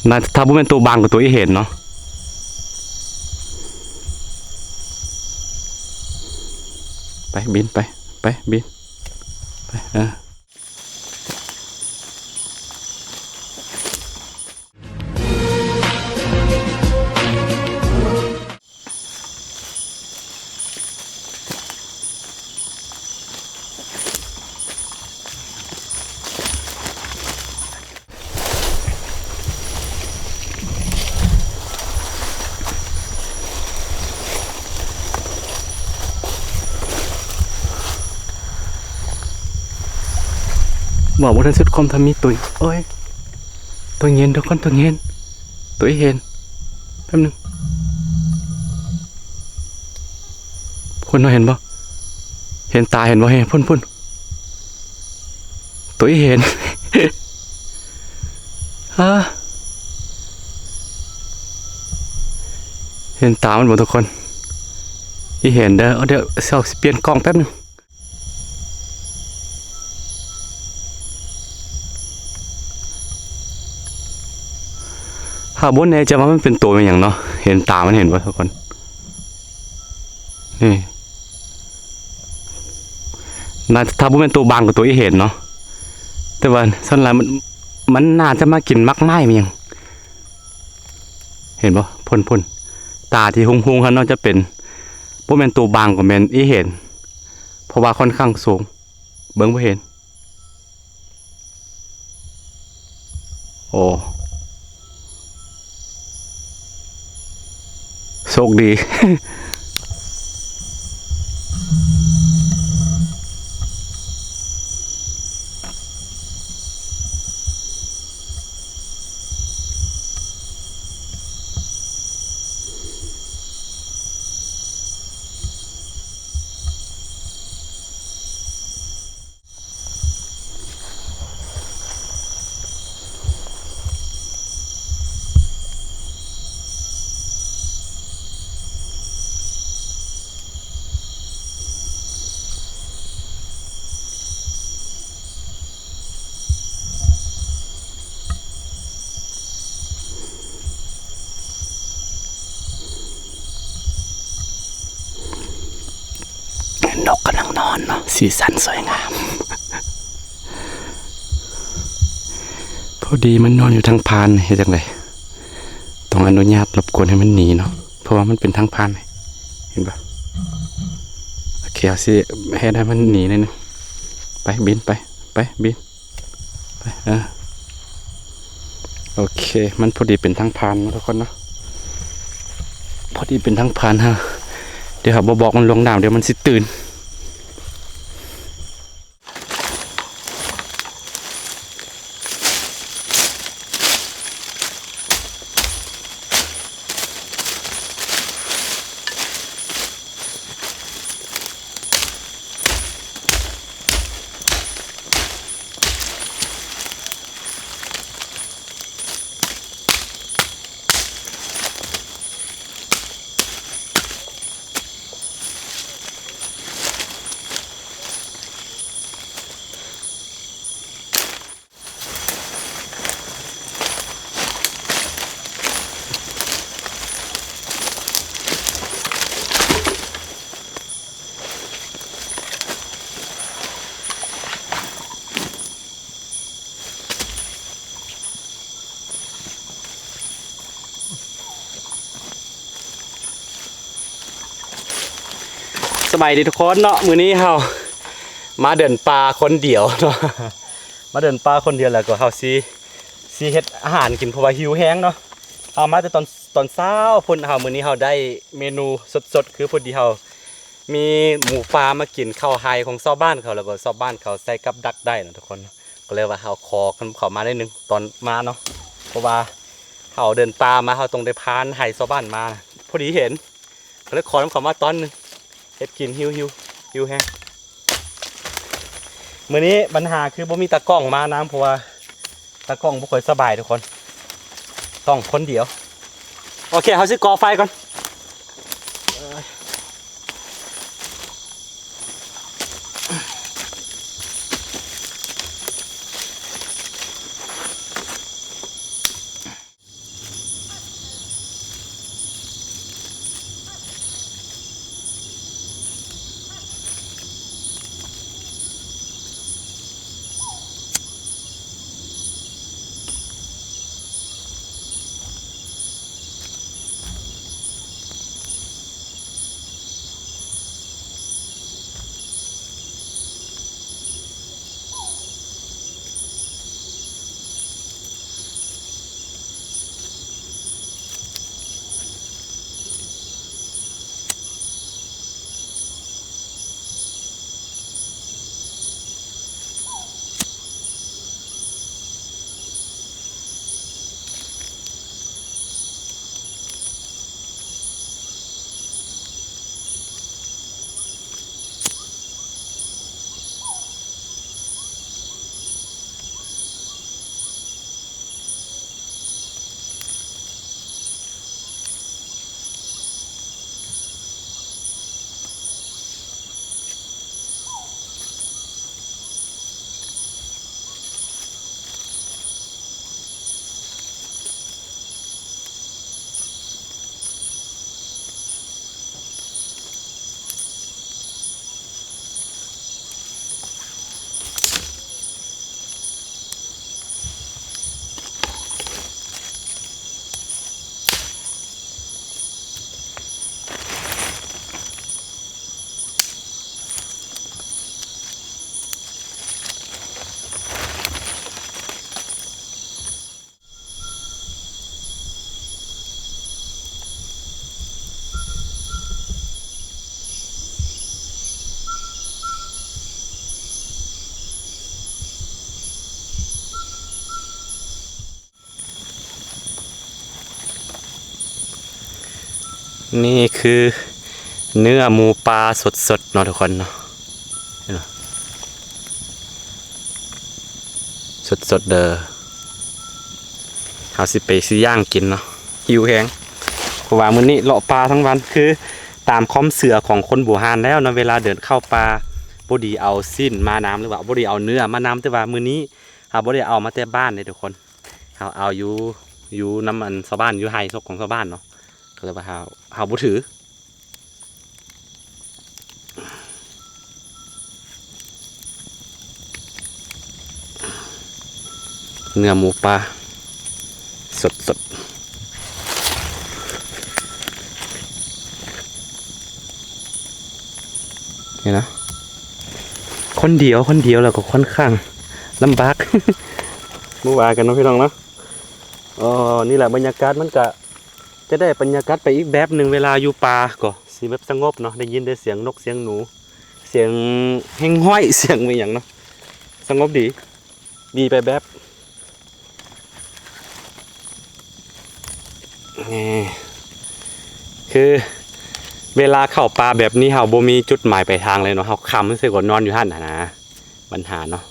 ໜ້າ ຖ້າບໍ່ແມ່ນໂຕບາງກໍໂຕອີເຫັນເນາະ. ໄປບິນ ໄປ ໄປບິນ ໄປ ເອີ. ເວົ້າບໍ່ທັນສຸດຄວາມ ຖ້າມີໂຕ ໂອ້ຍ ໂຕເຫງັນ ທຸກຄົນ ໂຕເຫງັນ ໂຕອີເຫັນ ແປັບໜຶ່ງ ພຸ້ນເນາະ ເຫັນບໍ່? ເຫັນຕາ ເຫັນບໍ່? ເຫັນ ພຸ້ນ ພຸ້ນ ໂຕອີເຫັນ ຮະ ເຫັນຕາມັນບໍ່ທຸກຄົນ? ອີເຫັນເດີ. ເອົາ ດຽວເຮົາຊິປ່ຽນກ້ອງແປັບໜຶ່ງ. ເຮົາບໍ່ແນ່ໃຈວ່າມັນເປັນໂຕແມ່ນຫຍັງເນາະ ເຫັນຕາມັນ ເຫັນບໍ່ທຸກຄົນ? ນີ້ ໜ້າ ຖ້າບໍ່ແມ່ນໂຕບາງກໍໂຕອີເຫັນເນາະ ແຕ່ວ່າສ່ວນຫຼາຍມັນ ມັນໜ້າຈະມາກິນໝາກໄມ້ແມ່ນຫຍັງ. ເຫັນບໍ່? ພຸ້ນໆ ຕາທີ່ຮຸ່ງໆຫັ້ນເນາະ ຈະເປັນ ບໍ່ແມ່ນໂຕບາງກໍແມ່ນອີເຫັນ ເພາະວ່າຂ້ອນຂ້າງສູງ ເບິ່ງບໍ່ເຫັນ. ໂອ້ ໂຊກດີ. ນົກກຳລັງນອນເນາະ ສີສັນສວຍງາມ. ພໍດີມັນນອນຢູ່ທາງຜ່ານ ເຮັດຈັ່ງໃດ? ຕ້ອງອະນຸຍາດລົບກວນໃຫ້ມັນໜີເນາະ ເພາະວ່າມັນເປັນທາງຜ່ານ ເຫັນບໍ່? ໂອເຄ ເຮົາຊິເຮັດໃຫ້ມັນໜີໜ້ອຍໜຶ່ງ. ໄປ ບິນໄປ ໄປ ບິນໄປ ເອີ. ໂອເຄ ມັນພໍດີເປັນທາງຜ່ານເນາະທຸກຄົນເນາະ ພໍດີເປັນທາງຜ່ານ. ເຮົາ ດຽວເຮົາບໍ່ບອກມັນລ່ວງໜ້າ ດຽວມັນຊິຕື່ນ. ສະບາຍດີທຸກຄົນເນາະ ມື້ນີ້ເຮົາມາເດີນປ່າຄົນດຽວເນາະ ມາເດີນປ່າຄົນດຽວ ແລ້ວກໍເຮົາຊິ ຊິເຮັດອາຫານກິນ ເພາະວ່າຫິວແຮງເນາະ. ເຮົາມາແຕ່ຕອນ ຕອນເຊົ້າພຸ້ນ ເຮົາ ມື້ນີ້ເຮົາໄດ້ເມນູສົດໆ ຄືພໍດີເຮົາມີໝູປ່າມາກິນເຂົ້າໄຮ່ຂອງຊາວບ້ານເຂົາ ແລ້ວກໍຊາວບ້ານເຂົາໃສ່ກັບດັກໄດ້ເນາະທຸກຄົນ. ກໍເລີຍວ່າເຮົາຂໍເຂົາມາໜ້ອຍໜຶ່ງຕອນມາເນາະ ເພາະວ່າເຮົາເດີນປ່າມາ ເຮົາຕ້ອງໄດ້ຜ່ານໄຮ່ຊາວບ້ານມາ ພໍດີເຫັນ ກໍເລີຍຂໍນຳເຂົາມາຕອນໜຶ່ງ ເຮັດກິນ ຫິວ ຫິວ ຫິວແຮງ. ມື້ນີ້ບັນຫາຄືບໍ່ມີຕາກ້ອງມານຳ ເພາະວ່າຕາກ້ອງບໍ່ຄ່ອຍສະບາຍທຸກຄົນ ຕ້ອງຄົນດຽວ. ໂອເຄ ເຮົາຊິກໍ່ໄຟກ່ອນ. ໂ ນີ້ຄືເນື້ອໝູປ່າສົດໆເນາະທຸກຄົນເນາະ ເຫັນບໍ່? ສົດໆເດີ ເຮົາຊິໄປ ຊິຍ່າງກິນເນາະ ຫິວແຮງ ເພາະວ່າມື້ນີ້ເລາະປ່າທັງວັນ ຄືຕາມຄວາມເຊື່ອຂອງຄົນບູຮານແລ້ວເນາະ ເວລາເດີນເຂົ້າປ່າ ບໍ່ດີເອົາຊີ້ນມານຳ ຫຼືວ່າບໍ່ດີເອົາເນື້ອມານຳ ແຕ່ວ່າມື້ນີ້ເຮົາບໍ່ໄດ້ເອົາມາແຕ່ບ້ານເດ້ທຸກຄົນ ເຮົາເອົາຢູ່ ຢູ່ນຳອັນຊາວບ້ານ ຢູ່ໄຮ່ສົກຂອງຊາວບ້ານເນາະ ກໍເລີຍວ່າເຮົາ ເຮົາບໍ່ຖື. ເນື້ອໝູປ່າສົດໆ ນີ້ນະ ຄົນດຽວ ຄົນດຽວແລ້ວກໍຂ້ອນຂ້າງລຳບາກ ບໍ່ວ່າກັນເນາະພີ່ນ້ອງເນາະ. ເອີ ນີ້ແຫຼະ ບັນຍາກາດມັນກະ ຈະໄດ້ບັນຍາກາດໄປອີກແບບໜຶ່ງ ເວລາຢູ່ປ່າກໍຊິແບບສະຫງົບເນາະ ໄດ້ຍິນແຕ່ສຽງນົກສຽງໜູ ສຽງແຮງຫ້ອຍ ສຽງແມ່ນຫຍັງເນາະ ສະຫງົບດີ ດີໄປແບບ ນີ້ ຄືເວລາເຂົ້າປ່າແບບນີ້ ເຮົາບໍ່ມີຈຸດໝາຍປາຍທາງເລີຍເນາະ ເຮົາຄ່ຳຊື່ກໍນອນຢູ່ຫັ້ນນະ ບັນຫາເນາະ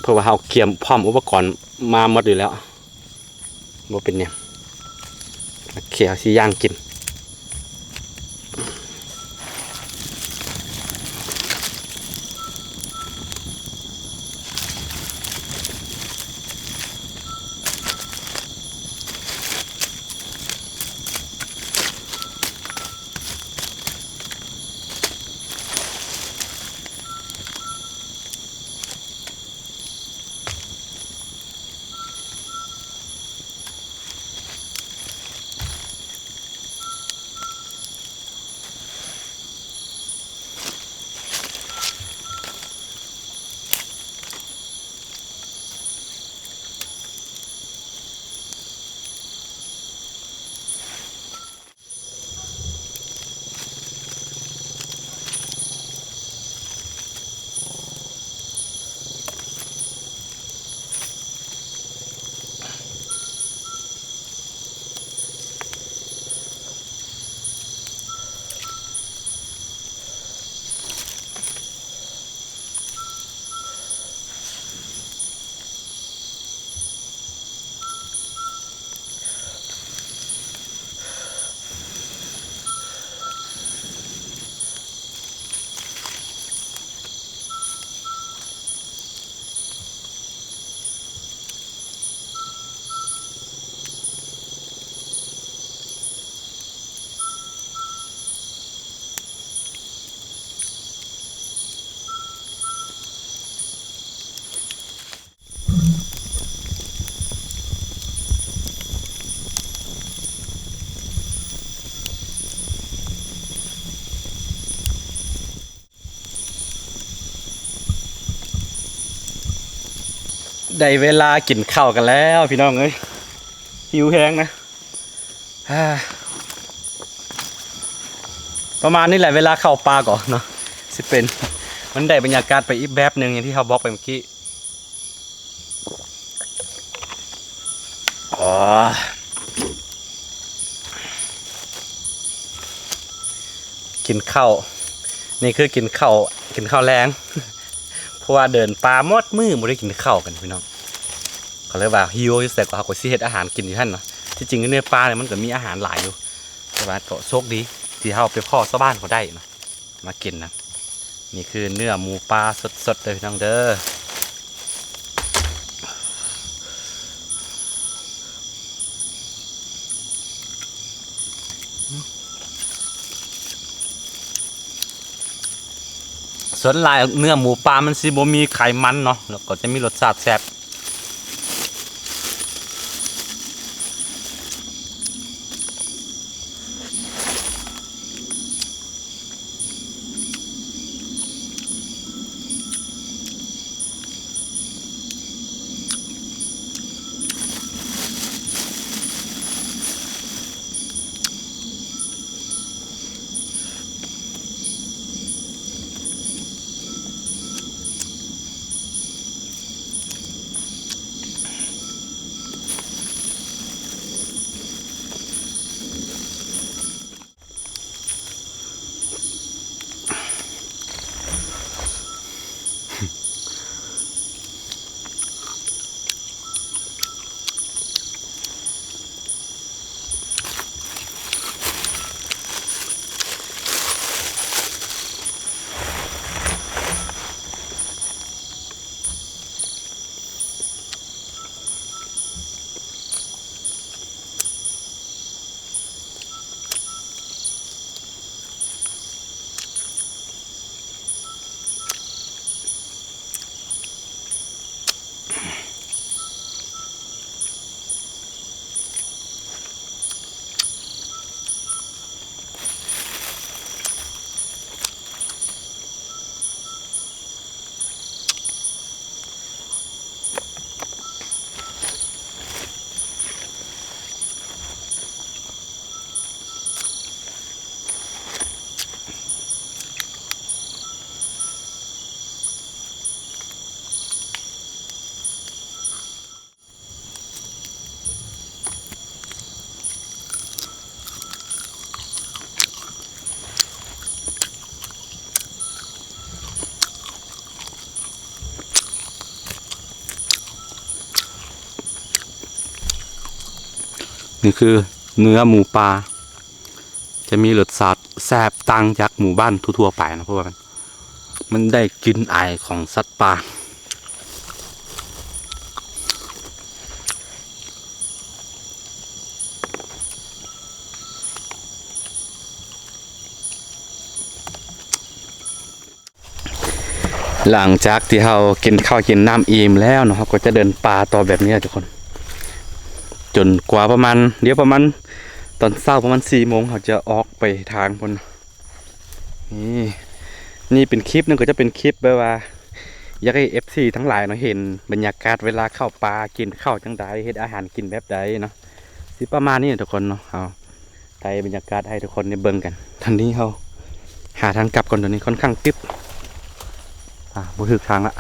ເພາະວ່າເຮົາກຽມພ້ອມອຸປະກອນມາໝົດຢູ່ແລ້ວ ບໍ່ເປັນຫຍັງ ໂອເຄ ເຮົາຊິຍ່າງກິນ. ໄດ້ເວລາກິນເຂົ້າກັນແລ້ວພີ່ນ້ອງເອີຍ ຫິວແຮງນະ ປະມານນີ້ແຫຼະ ເວລາເຂົ້າປ່າກໍເນາະ ຊິເປັນ ມັນໄດ້ບັນຍາກາດໄປອີກແບບໜຶ່ງ ຢ່າງທີ່ເຮົາບອກໄປເມື່ອກີ້. ອໍ ກິນເຂົ້າ ນີ້ຄືກິນເຂົ້າ ກິນເຂົ້າແລງ ເພາະວ່າເດີນປ່າໝົດມື້ບໍ່ໄດ້ກິນເຂົ້າກັນພີ່ນ້ອງ ກໍເລີຍວ່າຫິວຢູ່ໃສກໍເຮົາກໍຊິເຮັດອາຫານກິນຢູ່ຫັ້ນເນາະ ທີ່ຈິງຢູ່ໃນປ່ານີ້ມັນກໍມີອາຫານຫຼາຍຢູ່ ແຕ່ວ່າກໍໂຊກດີທີ່ເຮົາໄປພໍ້ຊາວບ້ານເຂົາໄດ້ເນາະ. ມາກິນນຳ ນີ້ຄືເນື້ອໝູປ່າສົດໆເດີພີ່ນ້ອງເດີ ສ່ວນຫຼາຍເນື້ອໝູປ່າມັນຊິບໍ່ມີໄຂມັນເນາະ ແລ້ວກໍຈະມີລົດຊາດແຊບ. ເ ນີ້ຄືເນື້ອໝູປ່າ ຈະມີລົດຊາດແຊບຕ່າງຈາກໝູບ້ານທົ່ວໆໄປເນາະ ເພາະວ່າມັນ ມັນໄດ້ກິ່ນອາຍຂອງສັດປ່າ. ຫຼັງຈາກທີ່ເຮົາກິນເຂົ້າກິນນ້ຳອີ່ມແລ້ວເນາະ ເຮົາກໍຈະເດີນປ່າຕໍ່ແບບນີ້ແຫຼະທຸກຄົນ ຈົນກວ່າປະມານ ດຽວປະມານຕອນເຊົ້າປະມານສີ່ໂມງ ເຮົາຈະອອກໄປທາງພຸ້ນ. ນີ້ ນີ້ເປັນຄລິບໜຶ່ງ ກໍຈະເປັນຄລິບແບບວ່າ ຢາກໃຫ້ເອັຟຊີທັງຫຼາຍເນາະ ເຫັນບັນຍາກາດເວລາເຂົ້າປ່າ ກິນເຂົ້າຈັ່ງໃດ ເຮັດອາຫານກິນແບບໃດເນາະ ຊິປະມານນີ້ທຸກຄົນເນາະ. ເຮົາຖ່າຍບັນຍາກາດໃຫ້ທຸກຄົນໄດ້ເບິ່ງກັນ. ຕອນນີ້ເຮົາຫາທາງກັບກ່ອນ ຕອນນີ້ຂ້ອນຂ້າງຕຶບ ອ່າ ບໍ່ຖືກທາງລະ.